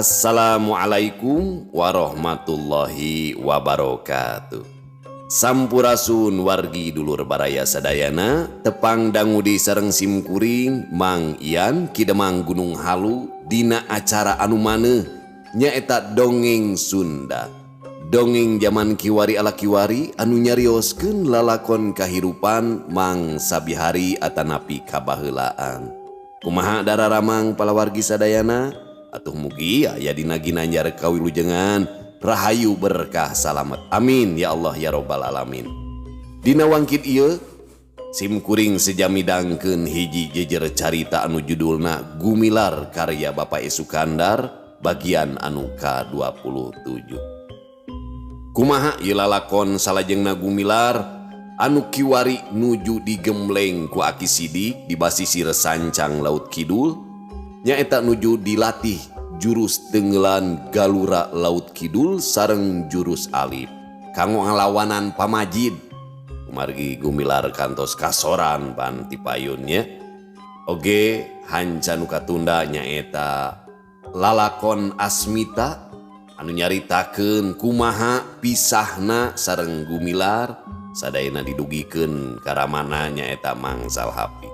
Assalamualaikum warahmatullahi wabarakatuh. Sampurasun wargi dulur baraya sadayana, tepang dangu deui sareng simkuring Mang Ian Ki Demang Gunung Halu dina acara anu maneuh nyaeta Dongeng Sunda. Dongeng zaman kiwari ala kiwari anu nyarioskeun lalakon kahirupan Mang Sabihari atanapi kabaheulaan. Kumaha dararamang palawargi sadayana? Atuh mugi aya dina ginanjar kawilujengan rahayu berkah salamet. Amin ya Allah ya robbal alamin. Dina wangkit ieu sim kuring seja midangkeun hiji jejer carita anu judulna Gumilar karya Bapak E. Sukandar bagian anu ka-27. Kumaha ieu lalakon salajengna Gumilar anu kiwari nuju digembleng ku Aki Sidik di basisir sancang Laut Kidul nyaeta nuju dilatih jurus tenggelan Galura Laut Kidul sareng jurus Alif kanggo ngalawanan pamajid. Kumargi Gumilar kantos kasoran pan tipayunnya. Oge hanca nu katunda nyaeta lalakon Asmita anu nyaritakeun kumaha pisahna sareng Gumilar sadayana didugikeun karamana nyaeta Mang Salhapi.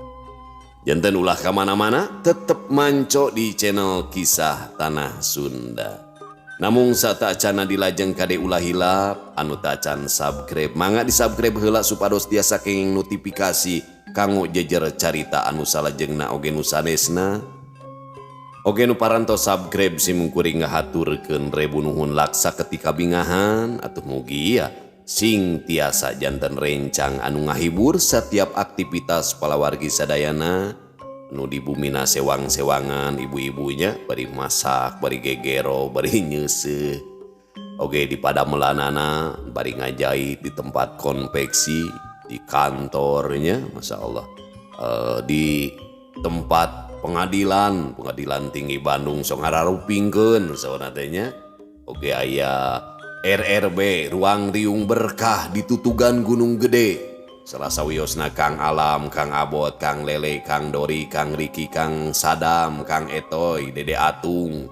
Janten ulah kamana-mana, tetep manco di channel Kisah Tanah Sunda. Namung sateuacanna dilajeng kade ulah hilap, anu tacan subscribe, mangga di subscribe heula supados tiasa kenging notifikasi kanggo jejer carita anu salajengna oge nu sanesna. Oge nu parantos subscribe simkuring ngahaturkeun rebu nuhun laksa ketika bingahan atuh mugi ya sing tiasa janten rencang anu ngahibur setiap aktivitas palawargi sadayana nu di bumina sewang-sewangan ibu-ibunya bari masak bari gegero bari nyeuseuh oge di padamelanana bari ngajait di tempat konveksi di kantornya Masya Allah, di tempat pengadilan Pengadilan Tinggi Bandung sok ngararupingkeun sauna teh nya. Oge aya RRB Ruang Riung Berkah di Tutugan Gunung Gede salah sawiosna Kang Alam, Kang Abot, Kang Lele, Kang Dori, Kang Riki, Kang Sadam, Kang Etoy, Dede Atung.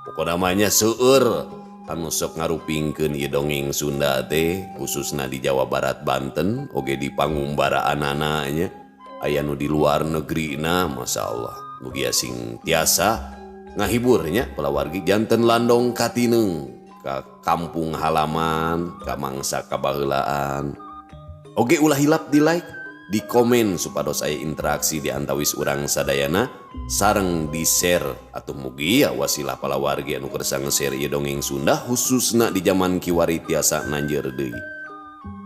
Pokokna mah nya seueur anu sok ngarupingkeun ieu dongeng Sunda teh khususna di Jawa Barat Banten oge di pangumbaraanana nya aya nu di luar negerina Masya Allah. Mugi sing tiasa ngahibur nya palawargi janten landong katineng ka kampung halaman, ka mangsa kabaheulaan. Oge ulah hilap di like, di komen supados aya interaksi di antawis urang sadayana sareng di share atuh mugi ya wasilah palawargi anu kersa nge-share ieu dongeng Sunda khususna di zaman kiwari tiasa nanjeur deui.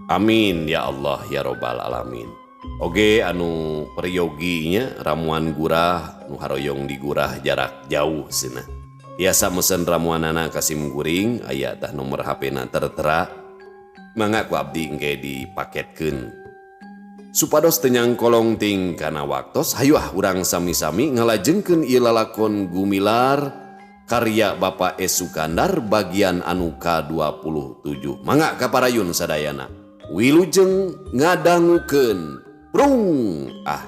Amin ya Allah ya robbal alamin. Oge anu peryoginya ramuan gurah nu haroyong digurah jarak jauh cenah. Tiasa mesen ramuanana ka sim kuring aya tah nomor H P-na tertera. Mangga ku abdi engke dipaketkeun. Supados teu nyangkolong ting kana waktos hayu ah urang sami-sami ngalajengkeun ieu lalakon Gumilar karya Bapak E. Sukandar bagian anu ka-27. Mangga kaparayun sadayana. Wilujeng ngadangukeun. Prung ah.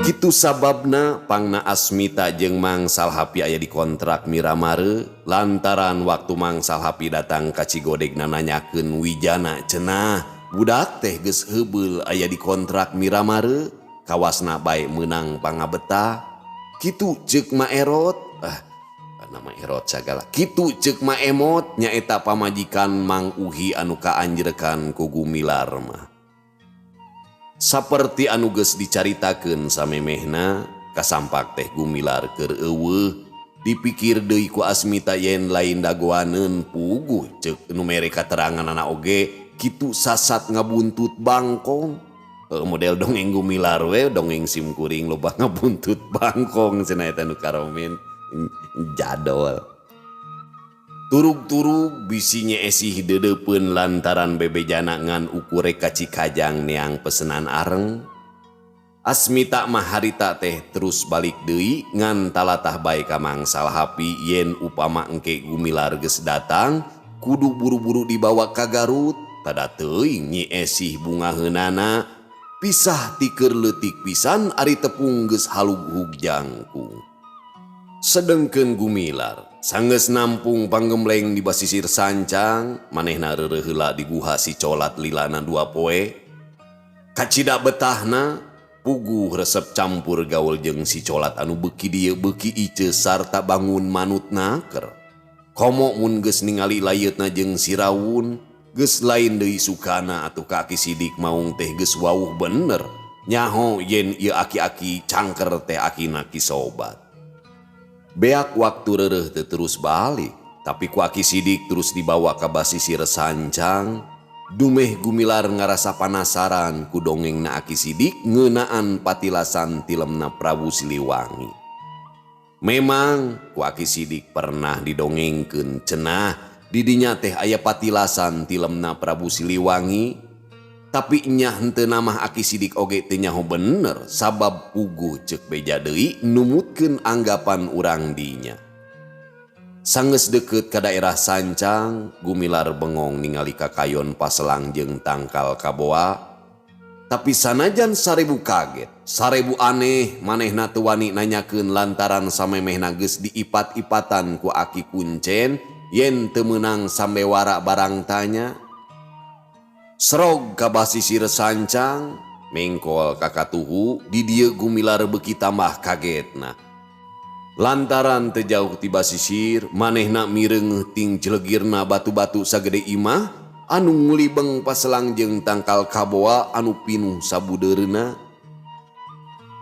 Kitu sababna pangna Asmita jeung Mang Salhapi aya di kontrak Miramare lantaran waktu Mang Salhapi datang ka Cigodeg nanyakeun wijana cenah budak teh geus heubeul aya di kontrak Miramare kawasna bae meunang pangabetah kitu ceuk Ma Erot ah nama Erot sagala kitu ceuk Ma Emot nyaeta pamajikan Mang Uhi anu kaanjrekan ku Gumilar mah. Saperti anu geus dicaritakeun samemehna kasampak teh Gumilar keur eueuh dipikir deui ku Asmita yen lain dagoaneun puguh ceuk nu mere kateranganana oge kitu sasat ngabuntut bangkong. Model dongeng Gumilar we dongeng simkuring loba ngabuntut bangkong cenah eta nu karomen jadol. Turug-turug bisi Nyi Esih deudeupeun lantaran bebejana ngan ukur rek ka Cikajang neang pesenan areng. Asmita mah harita teh terus balik deui ngan talatah bae ka Mang Salhapi yen upama engke Gumilar geus datang kudu buru-buru dibawa ka Garut. Tada teuing Nyi Esih bungaheunana pisah ti keur leutik pisan ari tepung geus halughug jangkung. Sedengkeun Gumilar sanggeus nampung panggembleng di basisir sancang manehna reureuh heula di guha si Colat lilana dua poe. Kacida betahna puguh resep campur gaul jeung si Colat anu beuki dieu beuki ice sarta bangun manut naker. Komo mun geus ningali layeutna jeung si Rawun, geus lain deui sukana atuh ka Aki Sidik maung teh geus wawuh bener nyaho yen ieu aki-aki cangker teh akina Ki Sobat. Beak waktu reureuh teu terus balik, tapi ku Aki Sidik terus dibawa ka basisir sancang. Dumeh Gumilar ngarasa panasaran ku dongengna Aki Sidik ngeunaan patilasan tilemna Prabu Siliwangi. Memang ku Aki Sidik pernah didongengkeun cenah didinya teh aya patilasan tilemna Prabu Siliwangi, tapi nya henteu namah Aki Sidik oge teu nyaho bener sabab puguh ceuk beja deui numutkeun anggapan urang dinya. Sanggeus deukeut ka daerah Sancang, Gumilar bengong ningali kakayon paselang jeung tangkal kaboa. Tapi sanajan 1000 kaget, 1000 aneh manehna teu wani nanyakeun lantaran samemehna geus diipat-ipatan ku Aki Kuncen yen teu meunang sambewara barang tanya. Serog ka basisir Sancang, mengkol ka katuhu, di dieu Gumilar beuki tambah kagetna. Lantaran teu jauh ti basisir, manehna mireungeuh ting jelegirna batu-batu sagede imah anu ngulibeng paselang jeung tangkal kaboa anu pinuh sabudeureuna.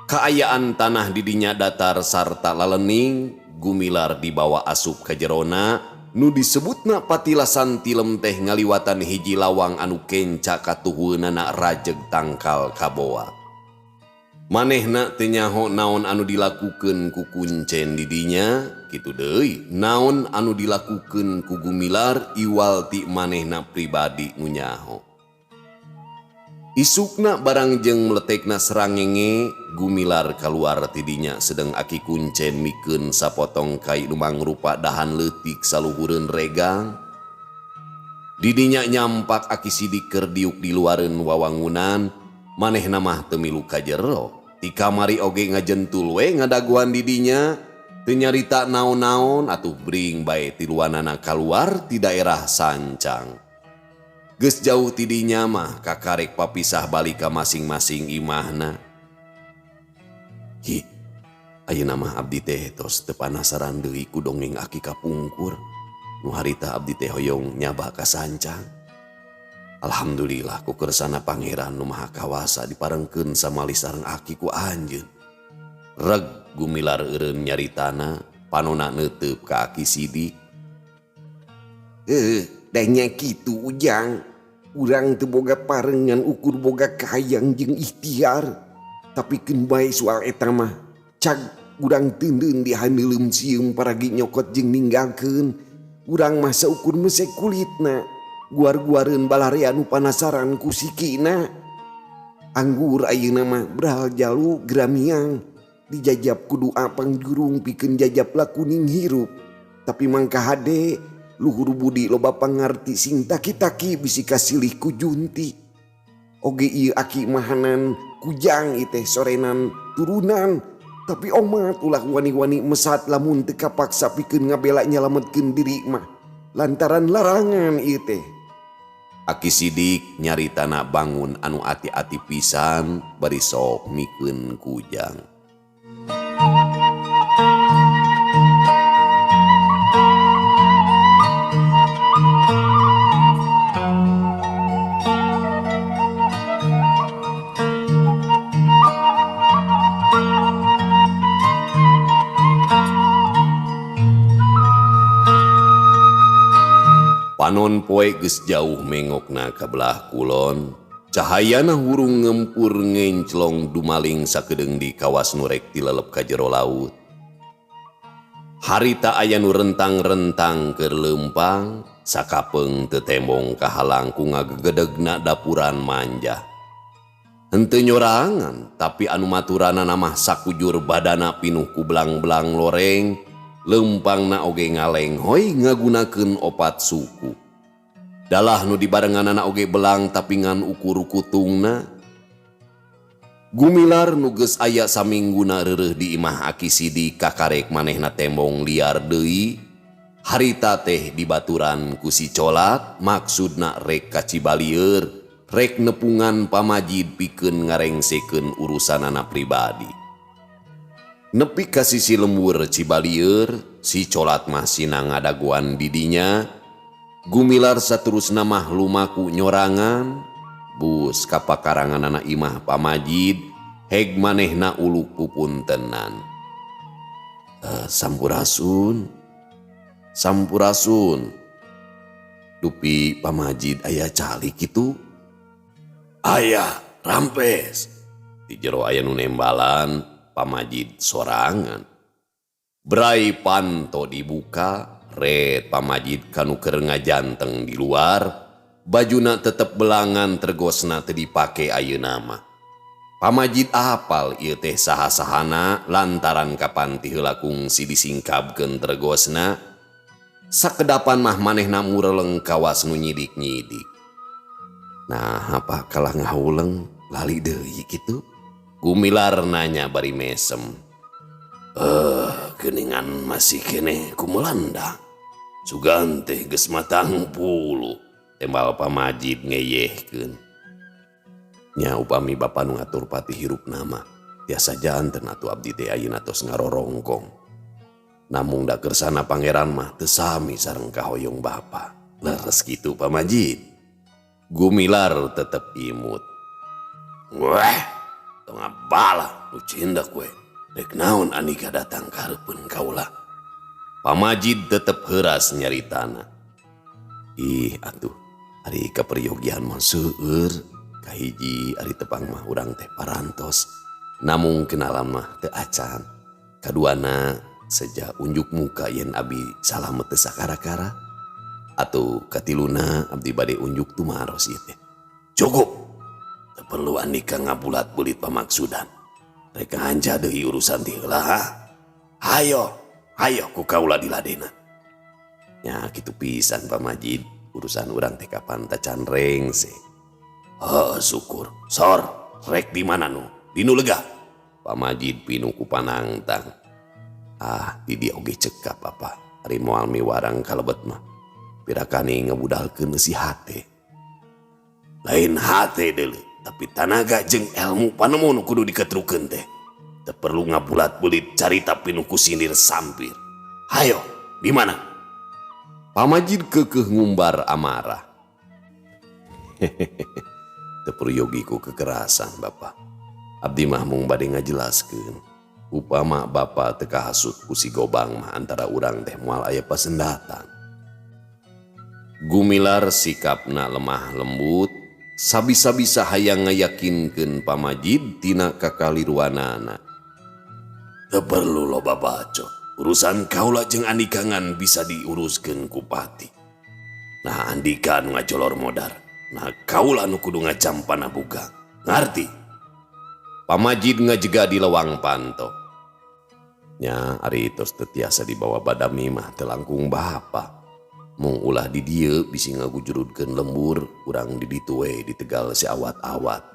Kaayaan tanah di dinya datar sarta lalening, Gumilar dibawa asup ka jerona, nu disebutna patilasan tilem teh ngaliwatan hiji lawang anu kenca katuhueunana rajeg tangkal kaboa. Manehna teu nyaho naon anu dilakukeun ku Kuncen di dinya, kitu deui naon anu dilakukeun ku Gumilar iwal ti manehna pribadi nu nyaho. Isukna barang jeung meletekna serangenge, Gumilar kaluar ti dinya sedeng Aki Kuncen mikeun sapotong kai nu mangrupa dahan leutik saluhureun regang. Di dinya nyampak Aki Sidik keur diuk di luareun wawangunan, manehna mah teu milu ka jero. Ti kamari oge ngajentul we ngadaguan di dinya, teu nyarita naon-naon atuh bring bae tiluanana kaluar ti daerah Sancang. Geus jauh ti dinya mah kakarek papisah balik ka masing-masing imahna. Hi, ayeuna mah abdi teh tos teu panasaran deui ku dongeng aki kapungkur. Nu harita abdi teh hoyong nyaba ka Sancang. Alhamdulillah ku kersana Pangeran nu Maha Kawasa diparengkeun samali sareng aki ku anjeun. Reg Gumilar eureun nyaritana, panona neuteub ka Aki Sidik. Dah nya kitu Ujang. Urang teu boga parengan ukur boga kahayang jeung ikhtiar. Tapi keun bae soal eta mah. Cag urang teuneun di haneuleum sieum paragi nyokot jeung ninggalkeun. Urang mah saukur mesek kulitna. Guar-guareun balarea nu panasaran ku sikina. Anggur ayeuna mah bral jalu gramiang. Dijajab ku doa pangjurung pikeun jajab lakuning hirup. Tapi mangka hade luhur budi loba pangarti sing taki-taki bisi kasilih ku junti. Oge ieu aki mahanan kujang ieu teh sorenan turunan. Tapi omat ulah wani-wani mesat lamun teu kapaksa pikeun ngabela nyalametkeun diri mah. Lantaran larangan ieu teh. Aki Sidik nyaritana bangun anu ati-ati pisan bari sok mikeun kujang. Panon poe geus jauh mengokna ka belah kulon, cahayana hurung ngempur ngenclong dumaling sakedeung di kawas nu rek tilelep ka jero laut. Harita aya nu rentang-rentang keur leumpang, sakapeung teu tembong kahalang ku ngagegedegna dapuran manjah. Henteu nyorangan, tapi anu maturanana mah sakujur badana pinuh ku belang-belang loreng, leumpangna oge ngalenghoy ngagunakeun opat suku. Dalah nu dibarenganana oge belang tapi ngan ukur kutungna. Gumilar nu geus aya samingguna reureuh di imah Aki Sidik kakarek manehna tembong liar deui. Harita teh dibaturan ku si Colat maksudna rek ka Cibalieur, rek nepungan pamajid pikeun ngarengsekeun urusanana pribadi. Nepi ka sisi lembur Cibalieur, si Colat mah sina ngadaguan didinya. Gumilar saterusna mah lumaku nyorangan. Bus ka pakaranganana imah pamajid, heg manehna uluk pupuntenan. Sampurasun, sampurasun. Dupi pamajid aya calik kitu? Aya, rampes. Di jero aya nu nembalan, pamajid sorangan. Brai panto dibuka, ret pamajid kanu keur ngajanteng di luar. Bajuna tetep belangan tergosna teu dipake ayeuna mah. Pamajid apal ieu teh saha-sahana lantaran kapan ti heula kungsi disingkabkeun tergosna. Sakedapan mah manehna mureleng kawas nu nyidik-nyidik. Nah, apa kalah ngahuleng lali deui kitu? Gumilar nanya bari mesem. Geuningan masih keneh kumelanda. Sugan teh geus matang puluh. Tembal pamajid ngeyehkeun. Nya upami bapa nu ngatur pati hirup nama, tiasa janten atuh abdi teh ayeuna tos ngarorongkong. Namung da kersana pangeran mah teu sami sareng kahoyong bapa. Leres kitu pamajid. Gumilar tetep imut. Wah, tong ngabala nu cindak we. Rek naon Andika datang ka hareupeun kaula. Pamajid tetep heuras nyaritana. Ih atuh, ari kaperyogian mah seueur. Kahiji ari tepang mah urang teh parantos. Namung kenalan mah teu acan. Kaduana seja unjuk muka yen abi salamet teu sakara-kara. Atuh katiluna abdi bade unjuk tumaros ieu teh. Cukup. Teu perlu Andika ngabulat-bulit pamaksudan. Rek nganja deui urusan ti heula ha. Hayo, hayo ku kaula diladena. Nya kitu pisan pamajid, urusan urang teh kapan tacan rengse. Heuh, syukur. Sor, rek di mana nu? Di nu lega. Pamajid pinuh ku panangtang. Ah, di dia oge cekap apa. Ari moal miwarang kalebet mah. Pirakani ngebudalkeun si hate. Lain hate deuleu, tapi tanaga jeung ilmu panemu nu kudu diketrukeun teh. Teu perlu ngabulat-bulit carita pinuh ku sindir sampir. Hayo, di mana? Pamajid keukeuh ngumbar amarah. Teu peryogi ku kekerasan, Bapak. Abdi mah mung bade ngajelaskeun. Upama Bapa teu kahasut ku si Gobang mah antara urang teh moal aya pasendatan. Gumilar sikapna lemah lembut, sabisa-bisa hayang ngayakinkeun pamajid tina kakaliruanana. Teu perlu loba bacot. Urusan kaula jeung Andika ngan bisa diuruskeun ku pati. Nah Andika nu ngajolor modar. Nah kaula nu kudu ngacampana buka. Ngarti? Pamajid ngajega di lewang panto. Nya ari tos teu tiasa dibawa badami mah teu langkung bapa. Mung ulah di dieu bisi ngagujurudkeun lembur, urang di ditu we di Tegal si awat-awat.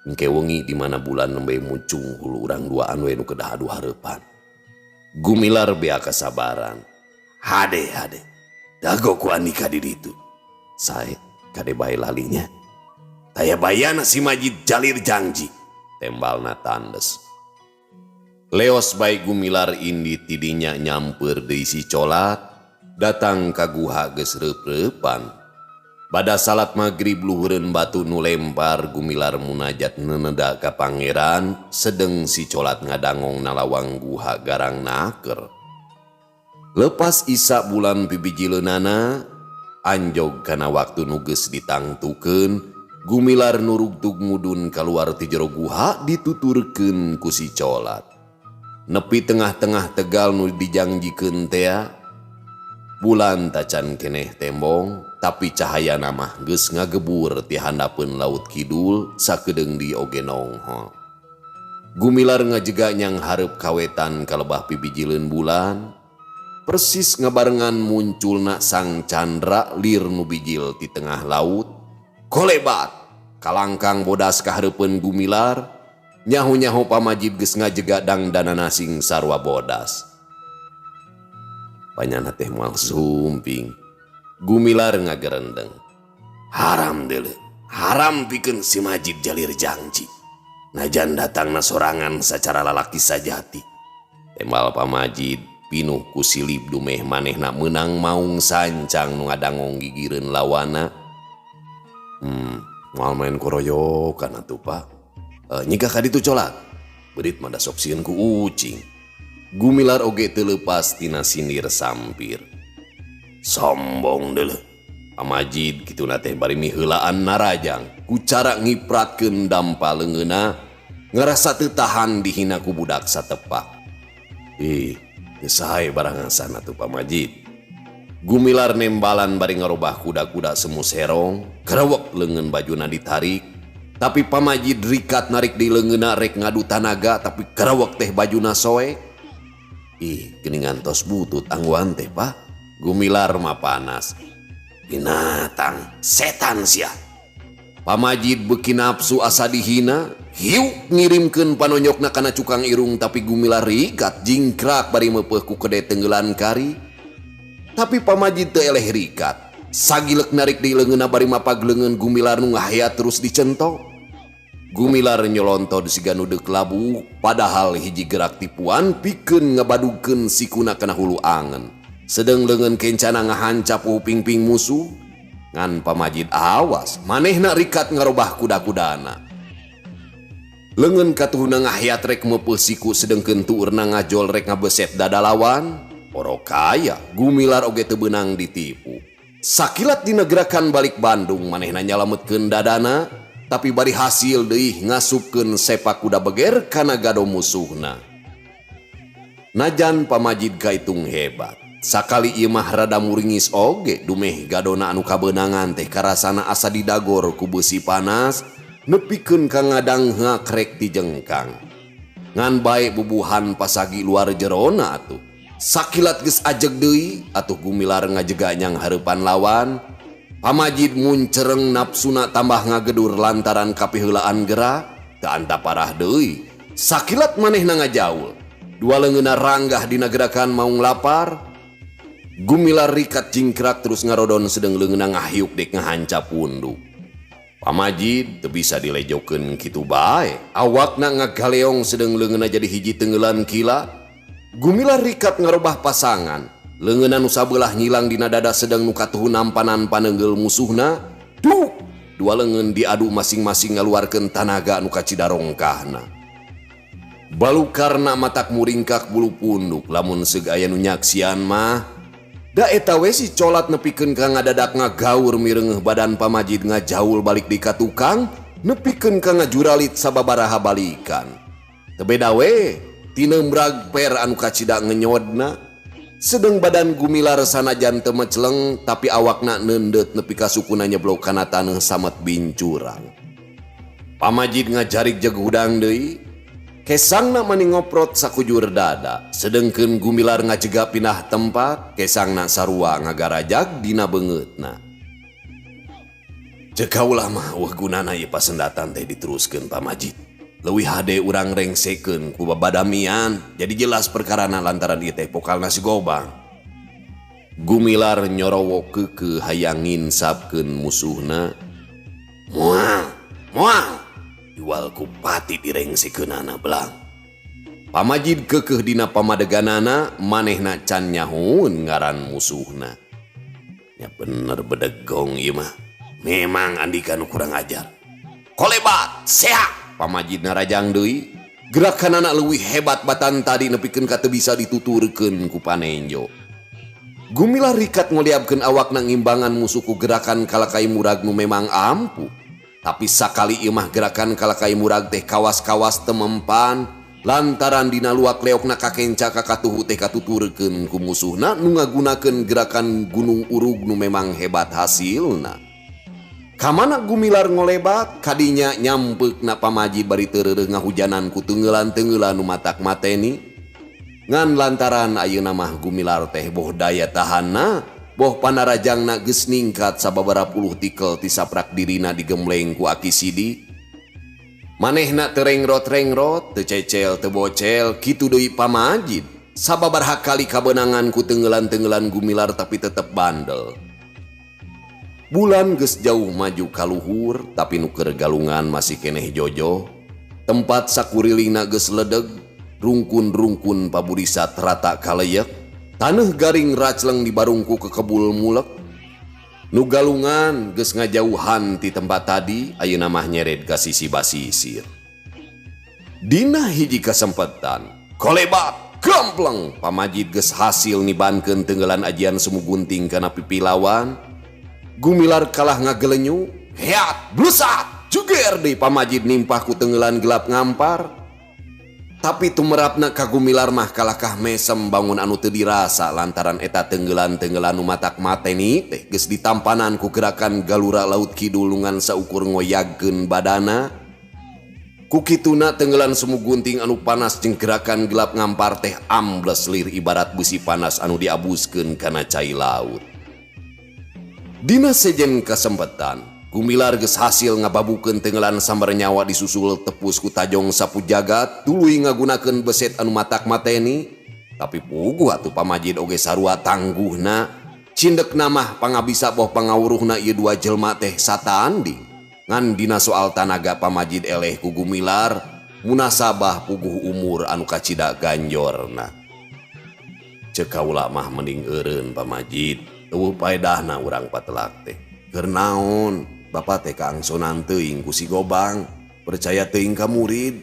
Engke wengi di mana bulan nembe mucung hulu urang duaan we nu kedah adu hareupan. Gumilar bea kasabaran. Hade hade. Dago ku Andika di ditu. Sae kade bae lalinya. Taya bayana si Majid jalir jangji. Tembalna tandes. Leos bae Gumilar indi tidinya nyamper deui si Colat. Datang ka guha geus reup-reupan. Bada salat magrib luhureun batu nu lempar Gumilar munajat neneda ka pangeran, sedeng si Colat ngadangong nalawang guha garang naker. Lepas isa bulan pibijileunana, anjog kana waktu nu geus ditangtukeun, Gumilar nurugtug mudun kaluar ti jero guha dituturkeun ku si Colat. Nepi tengah-tengah Tegal nu dijangjikeun tea. Bulan tacan keneh tembong, tapi cahayana mah geus ngagebur ti handapeun laut kidul sakedeung di oge nonghol. Gumilar ngajega nyang hareup kawetan kalebah pibijileun bulan, persis ngabarengan munculna sang candra lir nu bijil ti tengah laut. Kolebat kalangkang bodas ka hareupeun Gumilar, nyaho-nyaho Pamajid geus ngajega dangdanana sing sarua bodas. Panyana teh moal sumping. Gumilar ngagerendeng. Haram deuleu, haram pikeun si Majid jalir jangji. Najan datangna sorangan sacara lalaki sajati. Tembal Pamajid pinuh ku silib dumeh manehna meunang maung sancang nu ngadangong gigireun lawana. Moal main koroyokan atuh Pak. Nyigah ka ditu colat. Beurit mah da sok sieun ku ucing. Gumilar oge teu leupas tina sindir sampir. Sombong deuleu. Pamajid kituna teh bari miheulaan narajang ku cara ngipratkeun dampa leungeunna ngarasa teu tahan dihina ku budak satepak. Ih, teu sae barangasan atuh Pamajid. Gumilar nembalan bari ngarobah kuda-kuda semu serong, kerewek leungeun bajuna ditarik. Tapi Pamajid rikat narik di leungeunna rek ngadu tanaga tapi kerewek teh bajuna soek. Ih, geuningan tos butut angguan teh Pak. Gumilar mah panas. Binatang, setan sia. Pamajid beuki nafsu asa dihina, hiuk ngirimkeun panonyokna kana cukang irung tapi Gumilar rikat jingkrak bari meupeuh ku kede tenggelan kari. Tapi Pamajid teu eleh rikat. Sagilek narik di leungeunna bari mapag leungeun Gumilar nu ngahayat terus dicentok. Gumilar nyolontod siga nu deuk labuh, padahal hiji gerak tipuan pikeun ngabadugkeun sikuna kana hulu angen. Sedeng leungeun kencana ngahancap pingping musuh, ngan Pamajid awas, manehna rikat ngarobah kuda-kudana. Leungeun katuhuna ngahayat rek meupeuh siku sedengkeun tuurna ngajol rek ngabeset dada lawan. Oro kaya, Gumilar oge teu beunang ditipu. Sakilat dina gerakan balik Bandung manehna nyalametkeun dadana, tapi bari hasil deui ngasupkeun sepak kuda beger kana gado musuhna. Najan Pamajid kaitung hebat, sakali ieu mah rada muringis oge dumeh gadona anu kabeunangan teh karasana asa didagor ku beusi panas nepikeun ka ngadang ngakrek ti jengkang. Ngan bae bubuhan pasagi luar jerona atuh. Sakilat geus ajeg deui atuh Gumilar ngajega nyang hareupan lawan. Pamajid muncereng nafsuna tambah ngagedur lantaran kapiheulaan gerak, teu anta parah deui. Sakilat manehna ngajaul. Dua leungeunna ranggah dina gerakan maung lapar. Gumilar rikat jingkrak terus ngarodon sedeng leungeunna ngahiuk dek ngahancap pundu. Pamajid teu bisa dilejokeun kitu bae. Awakna ngagaleong sedeng leungeunna jadi hiji tenggelan kila. Gumilar rikat ngarobah pasangan. Leungeunna nu sabelah nyilang dina dada sedeng nu katuhu nampanan panenggel musuhna. Duh, dua leungeun diadu masing-masing ngaluarkeun tanaga nu kacida rongkahna. Balukarna matak muringkak bulu punduk lamun seug aya nu nyaksian mah. Da eta we si colat nepikeun ka ngadadak ngagaur mireungeuh badan Pamajid ngajaul balik di ka tukang nepikeun ka ngajuralit sababaraha balikan. Teu beda we tinembrag per anu kacida ngenyodna. Sedeng badan Gumilar sanajan teu meceleng tapi awakna neundeut nepi ka sukuna nyeblok kana taneuh samet bincurang. Pamajid ngajarik jeg hudang deui. Kesangna mani ngoprot sakujur dada. Sedengkeun Gumilar ngajega pindah tempat, kesangna sarua ngagarajag dina beungeutna. Ceuk kaula mah weuh gunana ieu pasendatan teh diteruskeun Pamajid. Leuwih hade urang rengsekeun ku babadamian, jadi jelas perkarana lantaran ieu teh pokalna si Gobang. Gumilar nyorowok keukeuh hayang nginsapkeun musuhna. Moal, moal. Jual ku pati direngsekeunana belang. Pamajid keukeuh dina pamadeganana, manehna can nyahueun ngaran musuhna. Ya bener bedegong ieu mah. Memang andika nu kurang ajar. Kolebat, seak. Pamajid narajang deui. Gerakanana leuwih hebat batan tadi nepikeun ka teu bisa dituturkeun ku panenjo. Gumilar rikat ngoliabkeun awakna ngimbangan musuh ku gerakan kalakai murag nu memang ampuh. Tapi sakali ieu mah gerakan kalakai murag teh kawas-kawas temempan, Lantaran dina luak leokna kakenca kakatuhu teh katuturkeun ku musuhna nu ngagunakeun gerakan gunung urug nu memang hebat hasilna. Kamana Gumilar ngolebat kadinya nyampeukna Pamajid bari teu reureuh ngahujanan ku teungeulan-teungeulan nu matak mateni. Ngan lantaran ayeuna mah Gumilar teh boh daya tahanna, boh panarajangna geus ningkat sababaraha puluh tikel ti saprak dirina digembleng ku Aki Sidi. Manehna teu rengrot-rengrot, teu cecel teu bocel, kitu deui Pamajid. Sababaraha kali kabeunangan ku teungeulan-teungeulan Gumilar tapi tetep bandel. Bulan geus jauh maju ka luhur, tapi nu keur galungan masih keneh jojoh. Tempat sakurilingna geus ledeg, rungkun-rungkun paburisat rata kaleyek, taneuh garing racleng dibarungku ke kebul mulek. Nu galungan geus ngajauhan ti tempat tadi, ayeuna mah nyered ka sisi basisir. Dina hiji kasempetan, kolebat, gampleng, Pamajid geus hasil nibankeun teungeulan ajian semu gunting kana pipilawan. Gumilar kalah ngagelenyu, heat, blusat, juger deui Pamajid nimpah ku teungeulan gelap ngampar. Tapi tumerapna ka Gumilar mah kalakah mesem bangun anu teu dirasa lantaran eta teungeulan-teungeulan nu matak mateni teh geus ditampanan ku gerakan galura laut kidul nu ngan saukur ngoyagkeun badana. Ku kituna teungeulan semu gunting anu panas jeung gerakan gelap ngampar teh ambles lir ibarat besi panas anu diabuskeun kana cai laut. Dina sejen kasempetan, Gumilar geus hasil ngababukeun teungeulan sambar nyawa disusul tepus ku tajong sapu jagat tuluy ngagunakeun beset anu matak mateni. Tapi puguh atuh Pamajid oge sarua tangguhna, cindekna mah pangabisa boh pangawuruhna ieu dua jelma teh satanding. Ngan dina soal tanaga Pamajid eleh ku Gumilar munasabah puguh umur anu kacida ganjorna. Ceuk kaula mah mending eureun Pamajid, eueuh paedahna urang patelak teh. Keur naon Bapak teh kaangsonan teuing ku si Gobang, percaya teuing ka murid.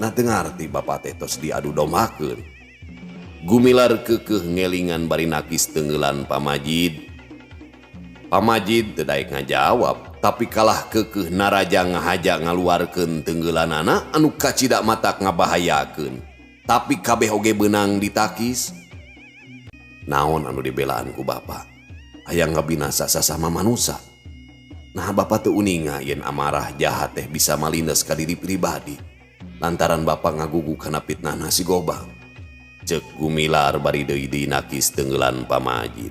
Nah teu ngarti bapak teh tos diadu dombakeun. Gumilar keukeuh ngelingan bari nakis teungeulan Pamajid. Pamajid teu daek ngajawab, tapi kalah keukeuh naraja ngahaja ngaluarkeun teungeulanana anu kacida matak ngabahayakeun. Tapi kabeh oge beunang ditakis. Naon anu dibelaan ku bapak? Hayang ngabinasa sasama manusa. Nah bapak teu uninga yen amarah jahat teh bisa malindes ka diri pribadi. Lantaran bapak ngagugu kana fitnah si Gobang. Ceuk Gumilar bari deui dinakis teungeulan Pamajid.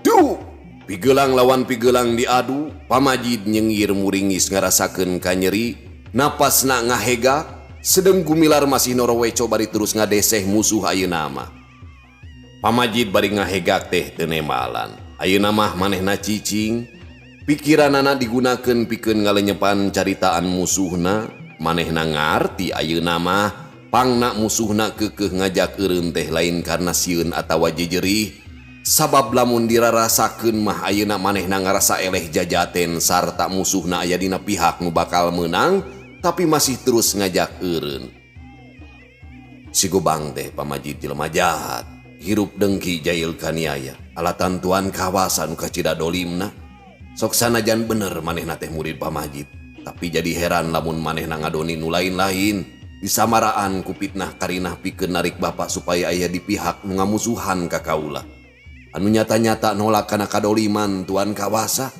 Duh, pigelang lawan pigelang diadu, Pamajid nyengir muringis ngarasakeun kanyeri, napasna ngahegak, sedeng Gumilar masih noroweco bari terus ngadeseh musuh ayeuna mah. Pamajid bari ngahegak teh teu nembalan. Ayeuna mah manehna cicing. Pikiranana digunakeun pikeun ngalenyepan caritaan musuhna, manehna ngarti ayeuna mah pangna musuhna keukeuh ngajak eureun teh lain karena sieun atawa jejerih. Sabab lamun dirarasakeun mah ayeuna manehna ngarasa eleh jajaten sarta musuhna aya dina pihak nu bakal meunang, tapi masih terus ngajak eureun. Si Gobang teh Pamajid jelema jahat, hirup dengki jail kaniaya, alatan tuan kawasan nu kacida dolimna. Sok sanajan bener manehna teh murid Pamajid, tapi jadi heran lamun manehna ngadoni nu lain-lain. Disamaraan ku fitnah karinah pikeun narik bapak supaya aya di pihak nu ngamusuhan ka kaula. Anu nyata-nyata nolak kana kadoliman tuan kawasa.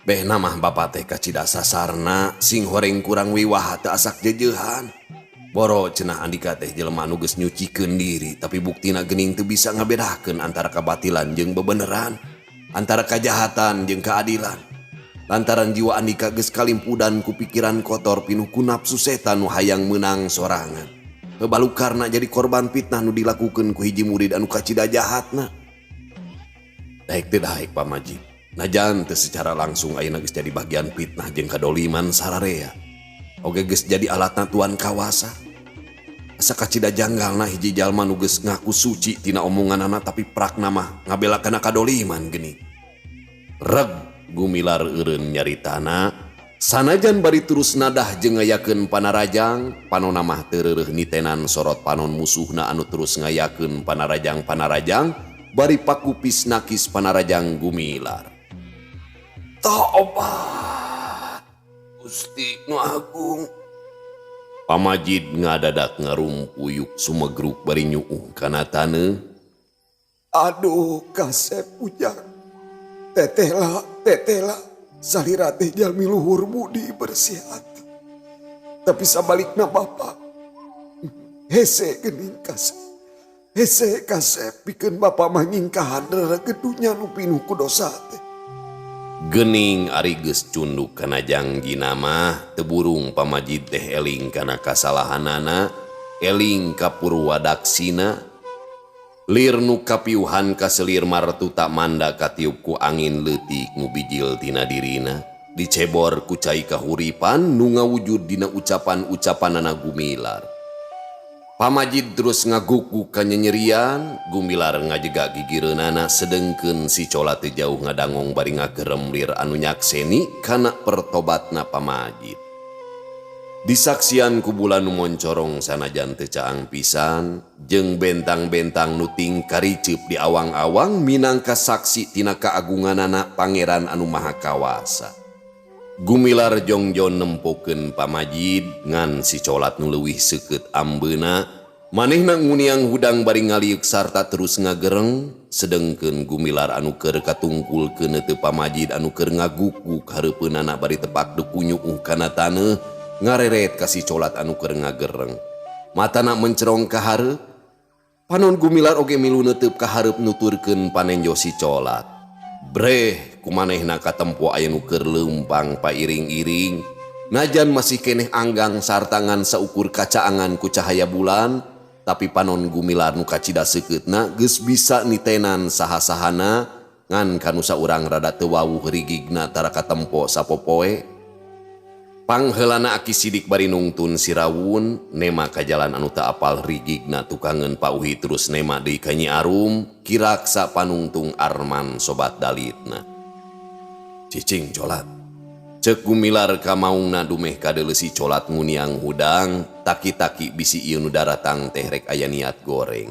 Behna mah bapak teh kacida sasarna sing horeng kurang wiwaha teu asak jejeuhan. Boro cenah andika teh jelema anu geus nyucikeun diri, tapi buktina geuning teu bisa ngabedakeun antara kabatilan jeung bebeneran, antara kajahatan jeung keadilan. Lantaran jiwa andika geus kalimpudan ku pikiran kotor pinuh ku nafsu setan nu hayang meunang sorangan. Balukarna jadi korban fitnah nu dilakukeun ku hiji murid anu kacida jahatna. Daek teu daek Pamajid. Najan teu secara langsung ayeuna geus jadi bagian fitnah jeung kadoliman sararea. Oge geus jadi alatna tuan kawasa. Asa kacida janggalna hiji jalma nu geus ngaku suci tina omonganana tapi prakna mah ngabela kana kadoliman geuning. Reg Gumilar eureun nyaritana, sanajan bari terus nadah jeung ngayakeun panarajang, panonna mah teu reureuh nitenan sorot panon musuhna anu terus ngayakeun panarajang-panarajang bari pakupis nakis panarajang Gumilar. Tobat Gusti nu Agung. Pamajid ngadadak ngarumpuyuk sumegruk bari nyuuh kana taneuh. Aduh kasep Ujang. Tetela, tetela, salira teh jalmi luhur budi bersih hati. Tapi sabalikna bapak hese geuning kasep. Hese kasep pikeun bapak mah nyingkahan rereget dunya nu pinuh ku dosa teh. Gening ari geus cunduk kana jangjina mah teu burung pamajid teh eling kana kasalahanana, eling ka purwadaksina. Lir nu kapiuhan kaselir martuta manda katiup ku angin leutik nu bijil tina dirina, dicebor ku cai kahuripan nu ngawujud dina ucapan-ucapanana Gumilar. Pamajid terus ngaguguk kanyenyerian, Gumilar ngajega gigireunana sedengkeun si Colat teu jauh ngadangong bari ngagerem lir anu nyakseni kana pertobatna pamajid. Disaksian ku bulan nu moncorong sanajan teu caang pisan, jeung bentang-bentang nu tingkariceup di awang-awang minangka saksi tina kaagunganana Pangeran anu Maha Kawasa. Gumilar jongjon nempokeun pamajid ngan si Colat nu leuwih seukeut ambeuna, manehna nguniang hudang bari ngaliuk sarta terus ngagereng, sedengkeun Gumilar anu keur katungkulkeun teu pamajid anu keur ngaguguk hareupeunana bari tepak dekunyuuh kana taneuh ngareret ka si Colat anu keur ngagereng. Matana mencerong ka hareup, panon Gumilar oge milu neuteup ka hareup nuturkeun panenjo si Colat. Breh kumanehna katempo aya nu keur leumpang pairing-iring, najan masih keneh anggang sartangan saukur kacaangan ku cahaya bulan, tapi panon Gumilar nu kacida seukeutna geus bisa nitenan saha-sahana ngan kanu saurang rada teu wawuh rigigna tara katempo sapopoe. Pangheulana Aki Sidik bari nungtun sirawun nema ka jalan anu teu apal rigigna tukangeun pauhi terus nema deui ka Nyi Arum kiraksa panungtung Arman sobat dalitna. Cicing Colat. Ceuk Gumilar ka maungna dumeh kadeuleu si Colat nguniang hudang taki-taki bisi ieu nu daratang teh rek aya niat goreng.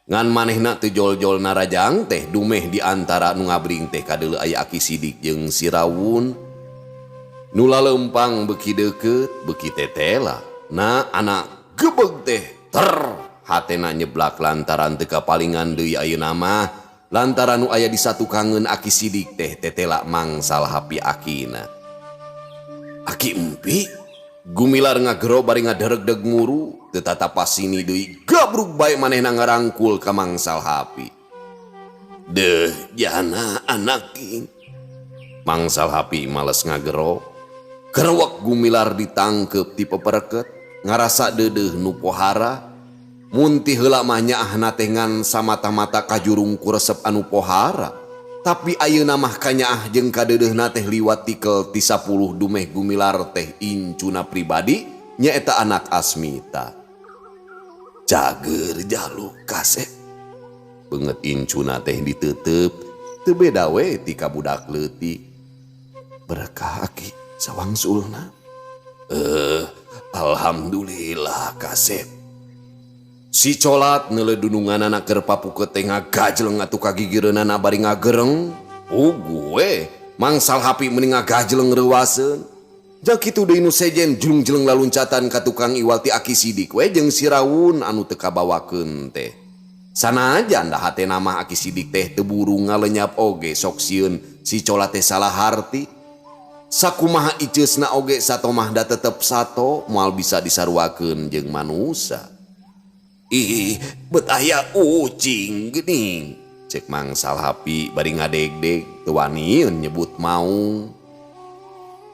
Ngan manehna teu jol-jol narajang teh dumeh di antara nu ngabring teh kadeuleu aya Aki Sidik jeung Sirawun. Nu laleumpang beuki deukeut beuki tetela. Na anak gebeg teh ter hatena nyeblak lantaran teu kapalingan deui ayeuna mah lantaran nu aya di satukangeun Aki Sidik teh tetela mangsal hapi akina. Aki empi Gumilar ngagero bari ngaderegdeg nguru teu tatapas sini deui gabrug bae manehna ngarangkul ka mangsal hapi. Deuh jana anak king. Mangsal hapi males ngagero. Kerewek Gumilar ditangkep ti pepereket ngarasa deudeuh nu pohara mun ti heula mah nyaahna teh ngan samata-mata kajurung ku resep anu pohara tapi ayeuna mah kanyaah jeung kadeudeuna teh liwat tikel ti 10 dumeh Gumilar teh incuna pribadi nyaeta anak Asmita. Cager jalu kasep beungeut incuna teh diteuteup teu beda we ti ka budak leutik. Berkah aki sawangsulna. Alhamdulillah kasep. Si Colat neuleuh dununganana keur papukeut teh ngagajleng atuh ka gigireunana bari ngagereng. Puguh we mangsal hapi meni ngagajleng reuaseun. Ja kitu deui nu sejen jelung-jeleng laluncatan ka tukang iwal ti Aki Sidik we jeung Sirawun anu teu kabawakeun teh. Sanajan da hatena mah Aki Sidik teh teu buru ngalenyap oge sok sieun si Colat teh salah harti. Sakumaha iceusna oge sato mah da tetep sato moal bisa disaruakeun jeung manusa. Ih, bet aya ucing geuning. Cek mangsal hapi bari ngadegdeg teu waniun nyebut maung.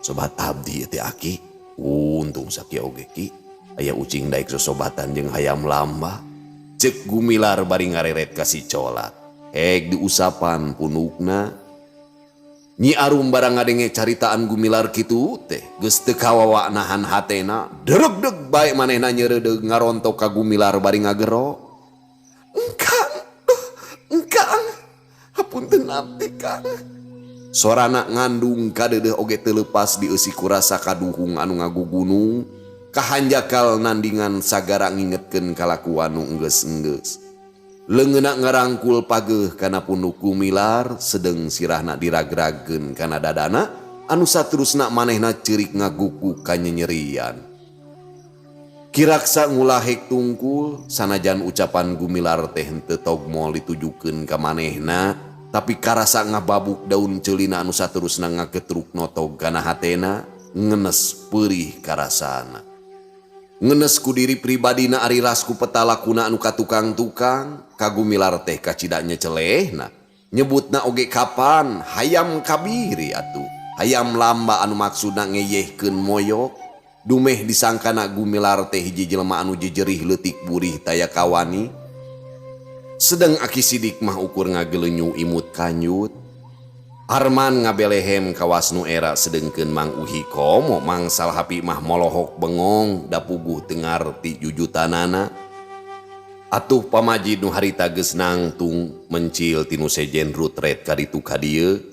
Sobat abdi teh aki, untung sakieu oge ki aya ucing daek sosobatan jeung hayam lamba. Cek Gumilar bari ngareret ka si Colat. Heg diusapan punukna. Nyi Arum barang ngadenge caritaan Gumilar kitu teh geus teu kawawa nahan hatena deregdeg bae manehna nyeureudeuh ngarontok ka Gumilar bari ngagero. Engkang, engkang, hapunten abdi kang. Sorana ngandung kadeudeuh oge teu leupas dieusi ku rasa kaduhung anu ngagugunung kahanjakal nandingan sagara ngingetkeun kalakuan nu enggeus-enggeus. Leungeunna ngarangkul pageuh kana punuk Gumilar sedeng sirahna diragragkeun kana dadana anu saterusna manehna ceurik ngaguku kanyenyerian. Ki Raksa ngulahek tungkul sanajan ucapan Gumilar teh henteu togmol ditujukeun ka manehna tapi karasa ngababuk daun ceulina anu saterusna ngagetruk notog kana hatena ngenes peurih karasana. Ngenes ku diri pribadina ari ras ku petalakuna anu katukang-tukang ka Gumilar teh kacida nyecelehna nyebutna oge kapan hayam kabiri atuh hayam lamba anu maksudna ngeyehkeun moyok. Dumeh disangkana Gumilar teh hiji jelema anu jejerih leutik burih taya kawani. Sedeng Aki Sidik mah ukur ngagelenyu imut kanyut. Arman ngabelehem kawas nu era sedengkeun Mang Uhi komo Mang Salhapi mah molohok bengong dapuguh teu ngarti jujutanana. Atuh pamajid nu harita geus nangtung mencil tinu sejen rutret kaditu ka dieu.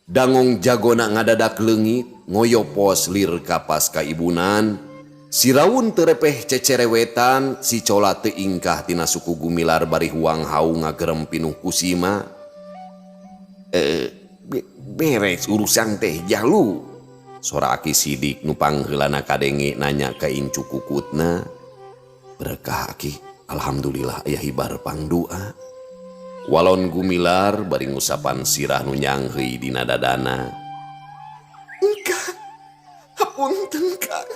Dangong jagona ngadadak leungit ngoyopos lir kapas kaibunan. Siraun teu repeh cecerewetan si Cola teu ingkah tina suku Gumilar bari huang hau ngagerem pinuh kusima. Beres urusan teh jalu. Sora Aki Sidik nu pangheulana kadenge nanya ka incu kukutna. Berkah Aki, alhamdulillah aya hibar pangdua. Walon Gumilar bari ngusapan sirah nu nyangheui dina dadana. Engkang, hapunten Kang.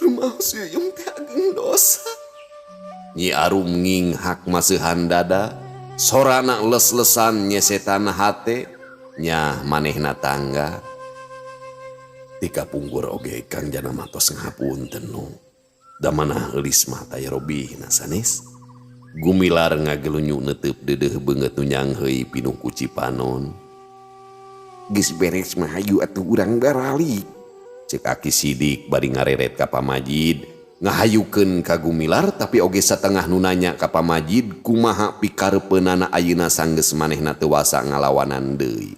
Rumaos Yuyung teh ageng dosa. Nyi Arum nginghak maseuhan dada, sorana les-lesan nyesetan hate, nyah manehna tangga. Tika punggur oge Kang jana matos ngapunten nu. Da manah eulis mah taya robihna sanes. Gumilar ngagelunyu neteup deudeuh beungeut nu nyangheui pinuh ku cipanon. Geus beres mah hayu atuh urang baralik. Ceuk Aki Sidik bari ngareret ka pamajid, ngahayukeun ka Gumilar tapi oge satengah nu nanya ka pamajid kumaha pikareupeunana ayeuna sanggeus manehna teu wasa ngalawanan deui.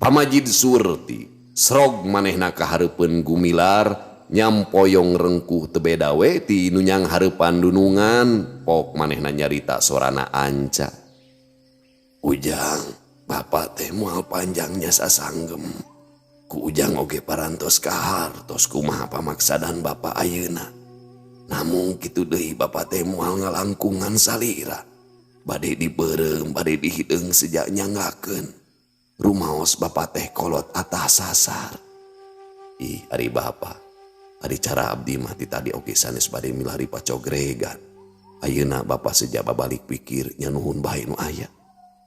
Pamajid surti, srog manehna kahareupeun Gumilar, nyampoyong rengkuh teu beda we ti nu nyang hareupan dunungan, pok manehna nyarita sorana anca. Ujang, bapak teh moal panjangnya sasanggem. Ku Ujang oge parantos kahartos kumaha pamaksadan bapak ayeuna. Namung kitu deui bapak teh moal ngalangkungan salira. Bade dibeureum, bade dihideung sejak nyanggakeun. Rumaos bapak teh kolot atah sasar. Ih, ari bapak. Ari cara abdi mah ti tadi oge sanes bade milari pacogregan. Ayeuna bapak sejak babalik pikir nyanuhun bae nu aya.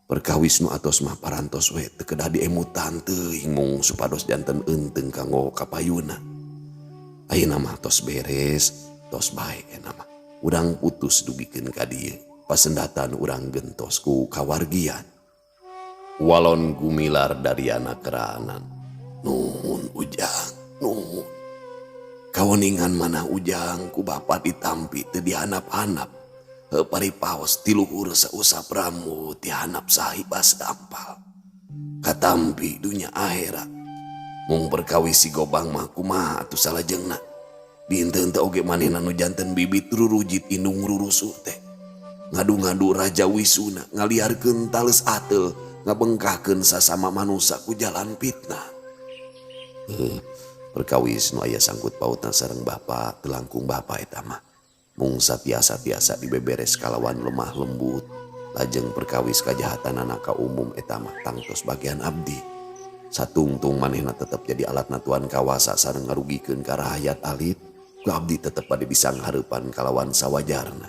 Perkawis nu atos mah parantos we teu kedah diemutan teuing mung supados janten eunteung kanggo kapayuna. Ayeuna mah tos beres, tos bae eta mah. Urang putus dugikeun ka dieu, pasendatan urang gentos ku kawargian. Walon Gumilar dariana keranan. Nuhun Ujang, nuhun. Kaweningan mana Ujang ku bapa ditampi teu dihanap-hanap. Pari paos ti luhur sausap rambut dihanap sahibas dampal. Katampi dunya akhirat. Mung perkawis si gobang mah kumaha atuh salajengna. Dinten teh oge manehna nu janten bibit rurujit indung rurusuh teh. Ngadu-ngadu raja wisuna ngaliarkeun tales ateul ngabengkahkeun sasama manusa ku jalan fitnah. Perkawis nu aya sangkut pautna sareng bapa teu langkung bapa eta mah. Mung satiasa-tiasa dibeberes kalawan lemah lembut. Lajeng perkawis kajahatanana ka umum eta mah tangtos bagian abdi. Satungtung manehna tetep jadi alat natuan kawasa sareng ngarugikeun ka rahayat alit. Ku abdi tetep bade disanghareupan kalawan sawajarna.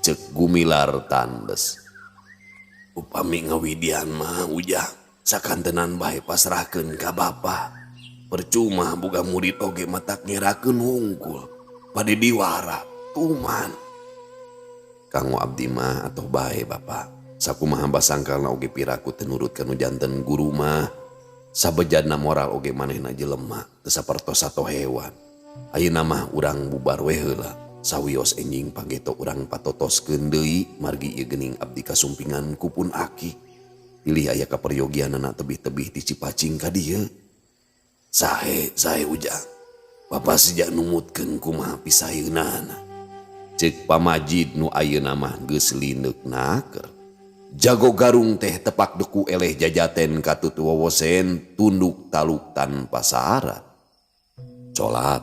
Ceuk Gumilar tandes. Upami ngawidian mah Ujang sakantenan bae pasrahkeun ka bapa. Percuma boga murid oge matak ngerakeun hungkul. Bade diwara tuman. Kanggo abdi mah atoh bae bapa. Sakumaha basangkalna oge piraku teu nurut ka nu janten guru mah. Sabejadna moral oge manehna jelema teu sapertos sato hewan. Ayeuna mah urang bubar we heula. Sawios enjing pageto urang patotoskeun deui margi ieu geuning abdi kasumpingan ku pun aki. Pilih aya kaperyogianana tebih-tebih ti Cipacing ka dieu. Sahe, sahe Ujang. Bapa sejak numutkeun kumaha pisaheunana. Ceuk pamajid nu ayeuna mah geus lineuk naker. Jago garung teh tepak deku eleh jajaten katut wowosen tunduk taluk tanpa syarat. Colat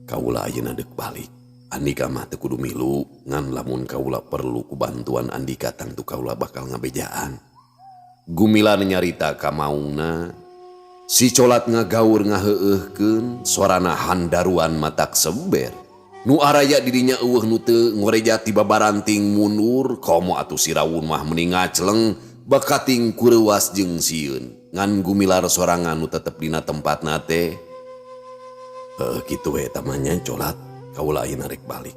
kaula ayeuna deuk balik. Andika mah teu kudu milu ngan lamun kaula perlu ku bantuan andika tangtu kaula bakal ngabejaan. Gumilar nyarita ka maungna. Si Colat ngagaur ngaheueuhkeun sorana handaruan matak seber. Nu araya dirinya eueuh nu teu ngoreja ti babaranting mundur komo atuh si Rawun mah meni ngacleng bakating kureuwas jeung sieun. Ngan Gumilar sorangan nu tetep dina tempatna teh. Heuh kitu we eta mah nya Colat. Kaula ayeuna rek balik.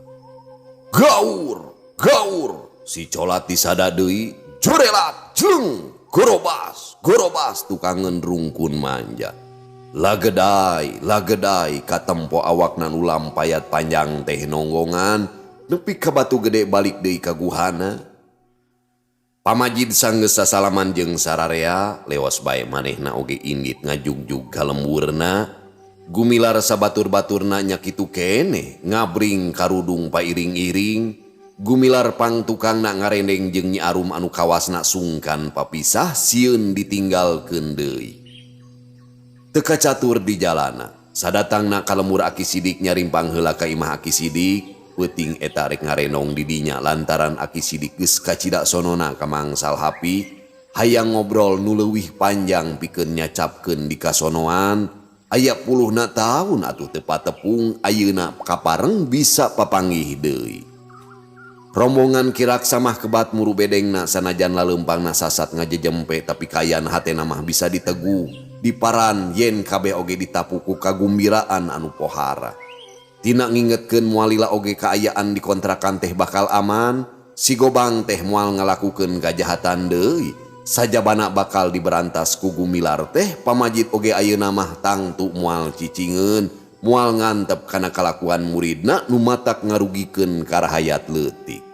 Gaur, gaur, si Colat disada deui, jorelat, jleng, gorobas, gorobas tukangeun rungkun manja. Lagedai, lagedai katempo awakna nu lampayat panjang teh nonggongan, nepi ka batu gede balik deui ka guhana. Pamajid sanggeus sasalaman jeung sararea, leos bae manehna oge indit ngajugjug ka lemburna. Gumilar sabatur-baturna nya kitu keneh ngabring karudung pairing-iring. Gumilar pang tukangna ngarendeng jeung Nyi Arum anu kawasna sungkan papisah sieun ditinggalkeun deui. Teu kacatur di jalana, sadatangna ka lembur Aki Sidik nyarimpang heula ka imah Aki Sidik, peuting eta rek ngarenong di dinya lantaran Aki Sidik geus kacida sonona ka Mang Salhapi, hayang ngobrol nu leuwih panjang pikeun nyacapkeun di kasonoan. Aya puluhna tahun atuh teu patepung ayeuna kapareng bisa papanggih deui. Rombongan Ki Raksa mah kebat muru bedengna sanajan laleumpangna sasat ngajejempe tapi kayan hatena mah bisa ditegu diparan yen kabeh oge ditapuku kagumbiraan anu pohara. Tina ngingetkeun moal lila oge kaayaan di kontrakan teh bakal aman, si Gobang teh moal ngalakukeun kajahatan deui. Sajabana bakal diberantas ku Gumilar teh pamajid oge ayeuna mah tangtu moal cicingeun, moal ngantep kana kalakuan muridna nu matak ngarugikeun ka rahayat leutik.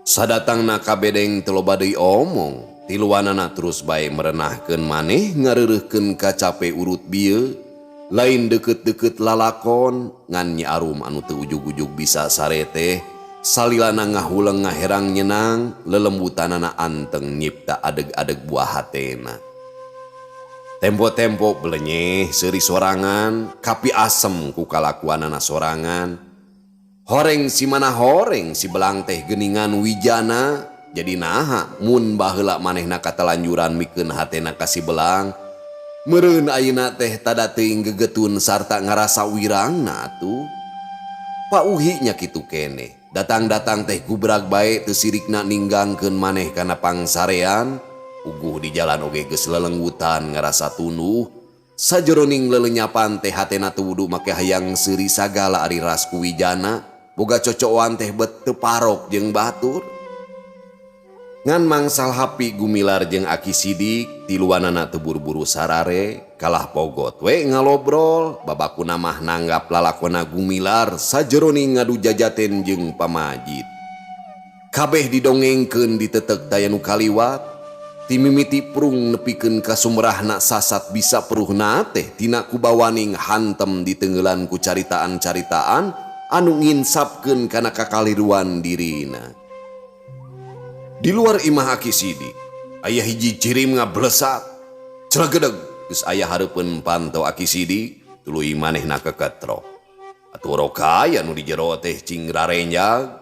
Sadatangna ka bedeng teu loba deui omong, tiluanana terus bae merenahkeun maneh ngareureurkeun kacape urut bieu, lain deukeut-deukeut lalakon ngan Nyi Arum anu teu ujug-ujug bisa sare teh. Salilana ngahuleng ngaherang nyenang, lelembutanana anteng nyipta adeg-adeg buah hatena. Tempo-tempo belenyeh seuri sorangan, kapi asem ku kalakuanana sorangan. Horeng si mana horeng si belang teh geuningan wijana, jadi naha mun baheula manehna katalanjuran mikeun hatena ka si belang. Meureun ayeuna teh tada teuing gegetun sarta ngarasa wirangna atuh. Pauhi nya kitu keneh. Datang-datang teh gubrag bae teu sirikna ninggangkeun maneh kana pangsarean. Uguh di jalan oge geus lelenggutan ngarasa tunduh. Sajeroning lelenyapan teh hatena teu wudu make hayang seuri sagala ari ras ku wijana. Boga cocoan teh bet teu parok jeung batur. Ngan Mang Salhapi Gumilar jeung Aki Sidik tiluanana teu buru-buru sarare kalah pogot we ngalobrol babakuna mah nanggap lalakona Gumilar sajeroning ngadu jajaten jeung pamajid. Kabeh didongengkeun ditetek taya nu kaliwat timimiti prung nepikeun ka sumrahna sasat bisa peruhna teh tina kubawaning hantem ditenggelan ku caritaan-caritaan anu nginsapkeun kana kakaliruan dirina. Di luar imah Aki Sidik, aya hiji cirim ngablesat, celegedeg geus aya hareupeun panto Aki Sidik, tuluy manehna keketrok. Atuh rokaya nu di jero teh cing rarenjag,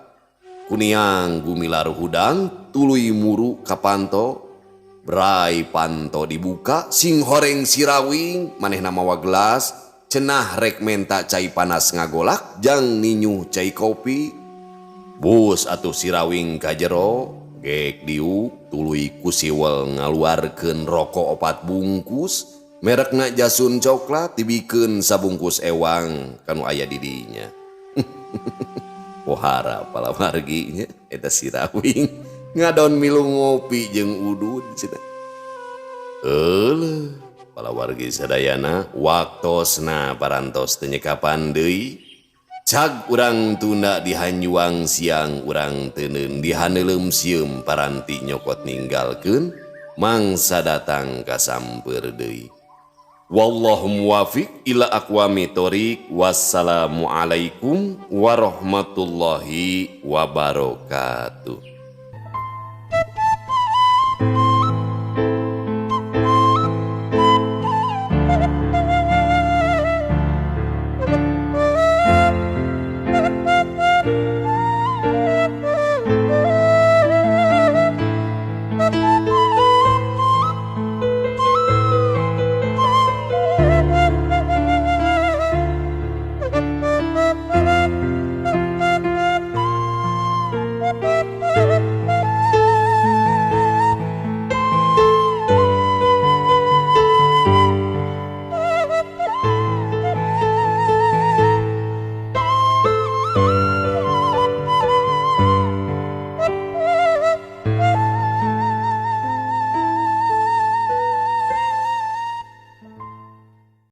kuniang Gumilar hudang tuluy muru ka panto, brai panto dibuka, sing horeng sirawing, manehna mawa gelas, cenah rek menta cai panas ngagolak, jang ninyuh cai kopi. Bus atuh sirawing ka jero, gek diuk tuluy ku siwel ngaluarkeun rokok 4 bungkus, merekna Jasun coklat dibikeun sabungkus ewang kanu aya di dinya. Pohara palawargi nya eta sirawing ngadon milu ngopi jeung udud cenah. Euleuh palawargi sadayana waktosna parantos teu nyekapan deui. Cag urang tunda dihanjuang siang urang teuneun dihaneuleum sieum paranti nyokot ninggalkeun mangsa datang kasamper deui. Wallahu muwafiq ila aqwami thoriq. Wassalamualaikum warahmatullahi wabarakatuh.